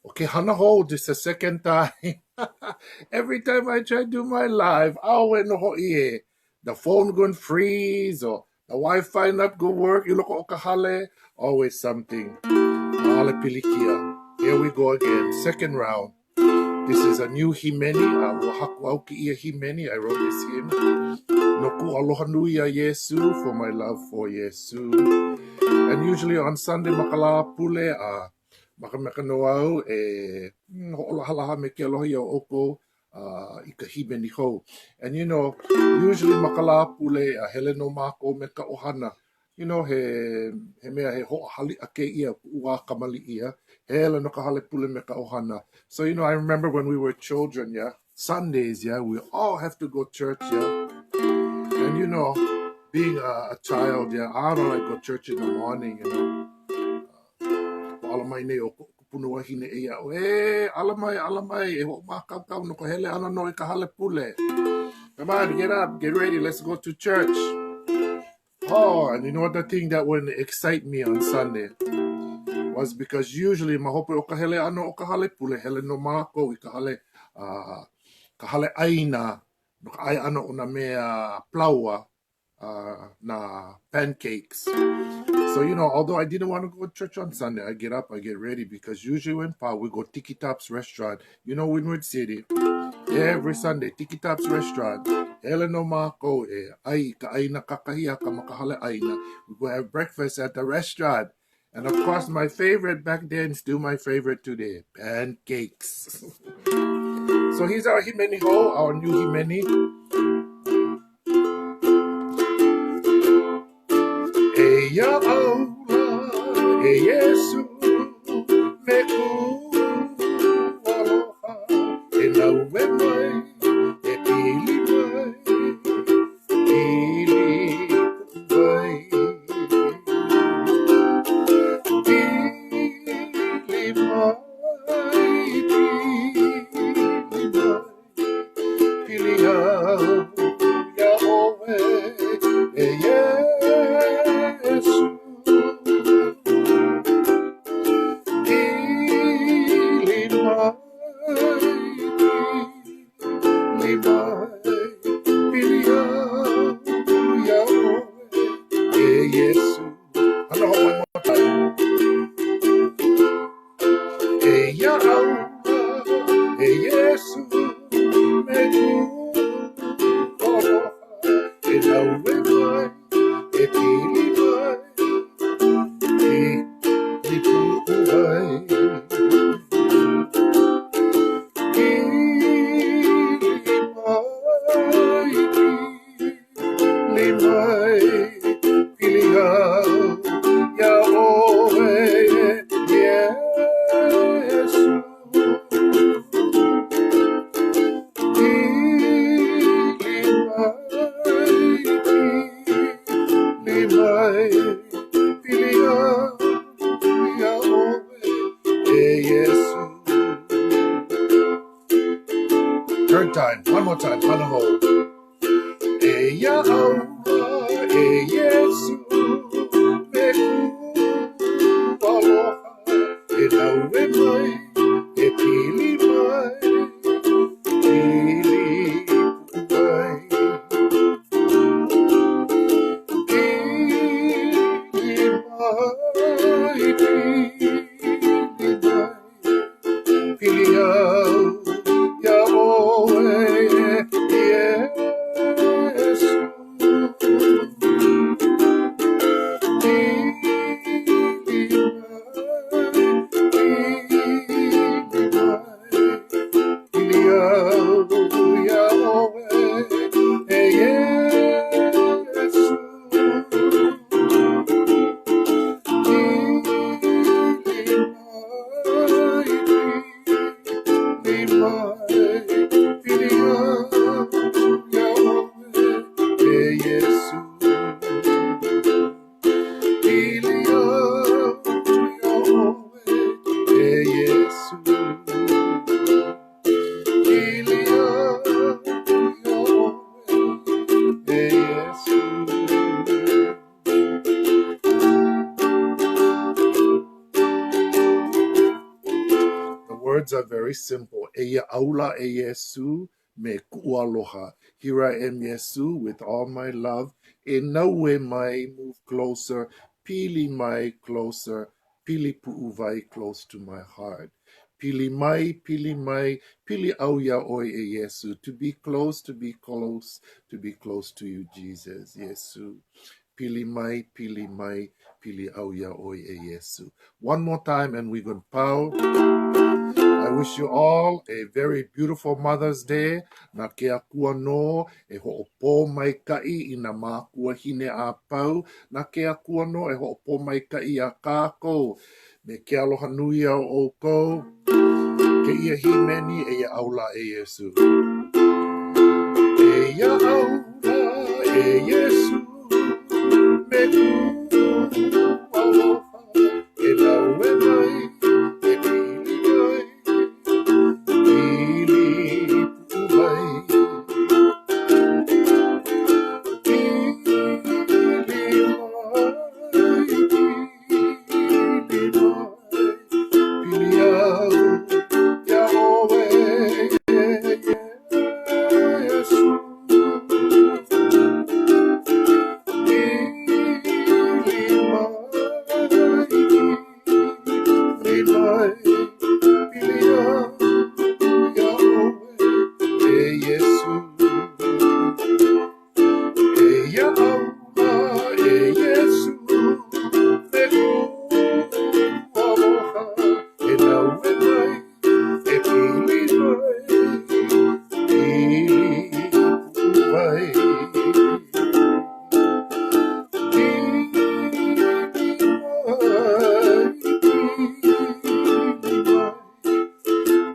Okay, hana hou, this the second time. Every time I try to do my live, ʻaʻole nō hoʻi e. The phone gonna freeze or the Wi-Fi not go work i loko o ka hale. Always something. ʻAʻole pilikia. Here we go again, second round. This is a new hīmeni, a ua haku au kēia hīmeni, I wrote this hymn. No kuʻu aloha nui iā Iesū, for my love for Iesū. And usually on Sunday ma ka Lāpule, a makamaka nō au e hmm, hoʻolahalaha me ke aloha iā ʻoukou uh, i ka hīmeni hou. And you know, usually ma ka Lāpule, a hele nō mākou me ka ʻohana, you know, he, he mea he hoʻohaliʻa kēia kuʻu wā kamaliʻi, yeah? Hele no ka hale pule me ka ʻohana. So, you know, I remember when we were children, yeah? Sundays, yeah, we all have to go church, yeah? And you know, being a, a child, yeah, I don't like go church in the morning, you know. Ua ala mai nei ʻo koʻu kupuna wahine e iaʻu, e, ala mai, ala mai, e hoʻomākaukau no ka hele ʻana nō i ka hale pule. Come on, get up, get ready, let's go to church. Oh, and you know what the thing that would excite me on Sunday was because usually ma hope o ka hele ʻana o ka hale pule, hele nō mākou i ka hale, uh, ka hale ʻaina no ka ʻai ʻana o nā mea palaoa, uh, nā pancakes. So, you know, although I didn't want to go to church on Sunday, I get up, I get ready because usually when pa, we go Tiki Tops restaurant, you know, Windward City, every Sunday, Tiki Tops restaurant. Hele nō mākou e ʻai i ka ʻaina kakahiaka ma ka hale ʻaina. We go have breakfast at the restaurant. And of course, my favorite back then, still my favorite today, pancakes. so here's our hīmeni hou, our new hīmeni. Eia au lā, e Iesū, me kuʻu aloha, e naue mai, e pili mai, pili puʻuwai. Pili mai, pili mai. Pili au iā ʻoe, e Iesū. Pili mai, pili mai, pili au iā ʻoe, e Iesū. Hana hou one more time. Eia au lā, e Iesū, me kuʻu aloha, e naue mai, e pili mai, pili puʻuwai. Pili mai, pili mai, pili au iā ʻoe, Iesū. Pili mai, pili mai, pili au iā ʻoe, e Iesū. Third time, one more time, hana hou. Eia au lā, e Iesū, me kuʻu aloha, e naue mai, e pili mai, pili puʻuwai. Pili mai, pili mai. Pili au iā ʻoe, Iesū. Pili mai, pili mai, pili au iā ʻoe, e Iesū. Pili mai. The words are very simple. Eia au lā e Iesū me kuʻu aloha. Here I am Iesū with all my love. E naue mai, move closer, pili mai, closer, pili puʻuwai, close to my heart. Pili mai, pili mai, pili au iā ʻoe e Iesū. To be close, to be close, to be close to you Jesus, Iesū. Pili mai, pili mai, pili au iā ʻoe e Iesū. One more time and we gonna pau. I wish you all a very beautiful Mother's Day. Na ke Akua nō e hoʻopōmaikaʻi i nā mākuahine a pau. Na ke Akua nō e hoʻopōmaikaʻi iā kākou. Me ke aloha nui iā ʻoukou. Kēia hīmeni, eia au lā e Iesū. Eia au lā e Iesū, me kuʻu aloha, e naue mai, e pili mai, pili puʻuwai. Pili mai, pili Eia au lā e Iesū, me kuʻu aloha, e naue mai, e pili mai, pili puʻuwai. Pili mai,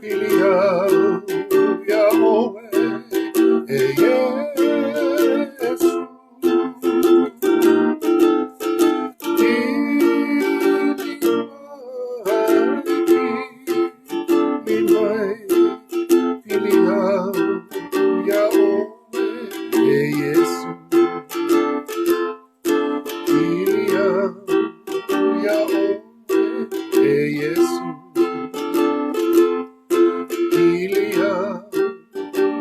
pili mai. Pili au iā ʻoe, e Iesū. Pili mai, pili mai, pili au iā ʻoe, e Iesū. Pili au iā ʻoe, e Iesū. Pili au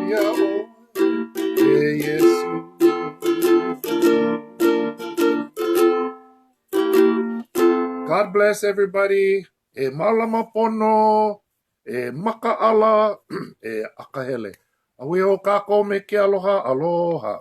iā ʻoe, e Iesū. God bless everybody. E mālama pono, e makaʻala, e akahele. Auē hou kākou me ke aloha. Aloha.